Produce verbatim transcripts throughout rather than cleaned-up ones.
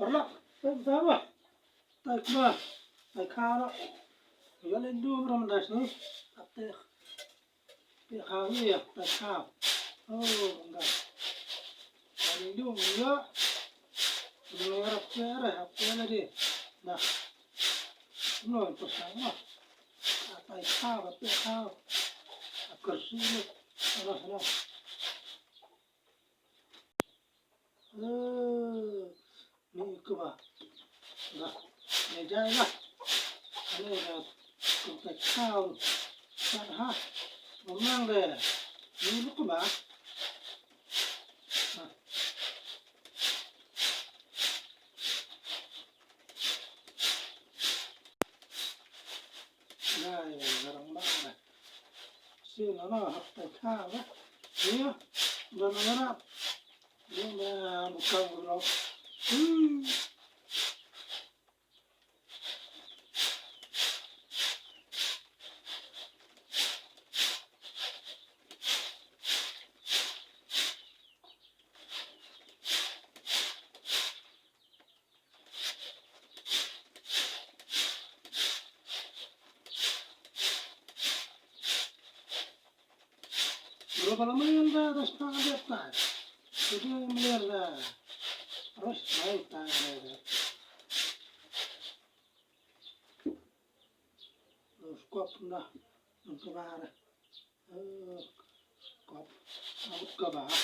Parlok, tai ba. Tai kma. Tai kha ro. Yo le du bra manda sini. Ap te. Te kha ni ya, tai kha. Oh, manda. Tai du ya. Ni rap te re, ap te le di. Na. No, pa sa ma. Tai kha, tai kha. Ap kersi ni. Ano, ano. Eh, ni kaba. Dah. Ni jai lah. Ni dah. Kumta kau. Sat ha. Memang deh. Ni lu kaba. Ha. Dai, garang ba dai. Si na na hap tai kha ba. Ni ya. Dah na na. Ni na bukan guru. Hmm. Bro, pala main da, da spa da ta. Jadi main da. Terus main ta da. Terus kop na. Nang kebara. Eh, kop. Nang kebara.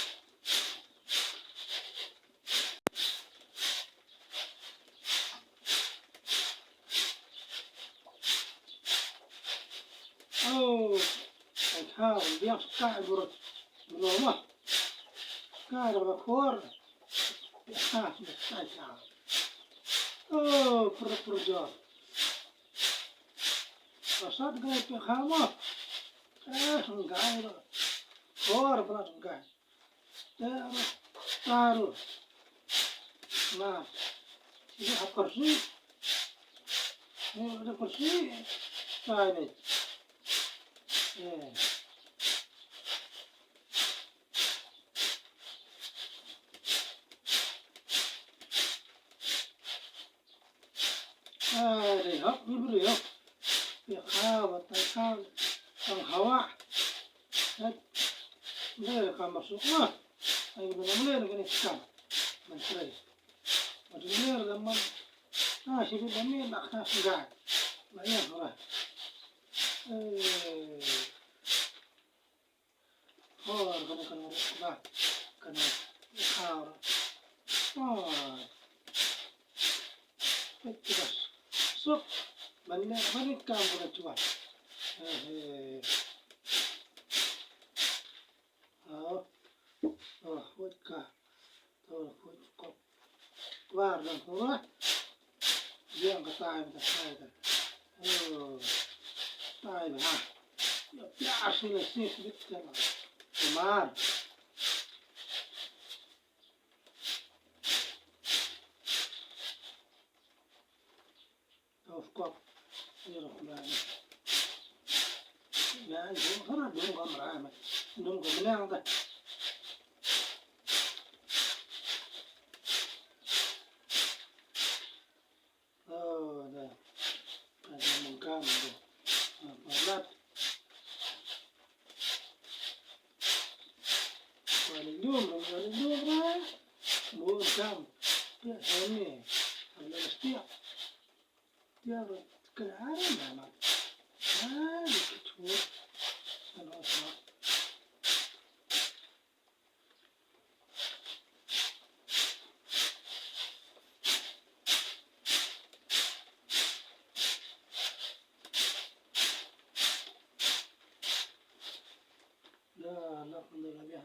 Oh, kai kha, biang kai bur. Bur ma. Kai da khor. Ha, kai kha. Oh, pur pur jo. Asat kai pe kha ma. Eh, kai da. Khor pura kai. Taruh, taruh. Nah, ini hap kursi. Ini ada kursi. Nah, ini. Eh. Ai, dei hok ni bru yo. Ya kha, ba tai kha. Tang hawa. Ai, ne ka masuk ma. Ai, ba nam le ka ni kam. Man trai. Ba tu le ka man. Ah, si ba ni nak na ga. Ba ya ha. Eh. Hor, kane, kane, kane, kane, hor. Hor. Peit kita. Suk. Ban ne, ban ne kam kane chwa. He, he. Oh. Oh, hoi ka. To, hoi kop. War dang ko. Biang ka tai ka tai ka. Oh. Tai ba ha. Ya, ya, sini, sini, sini, sini. Mar. Of course. Ni ro ba. Ya, ni ro ba, dum ka mra ma. Dum ka mra ta. Oh, da. Ada mengkam tu. Ah, palat. Wali dum, wali dum, ah. Mengkam. Pia sini. Ada setiap. Tiap kena ada nama. Ah, begitu. Sama-sama. Da, alhamdulillah, biar.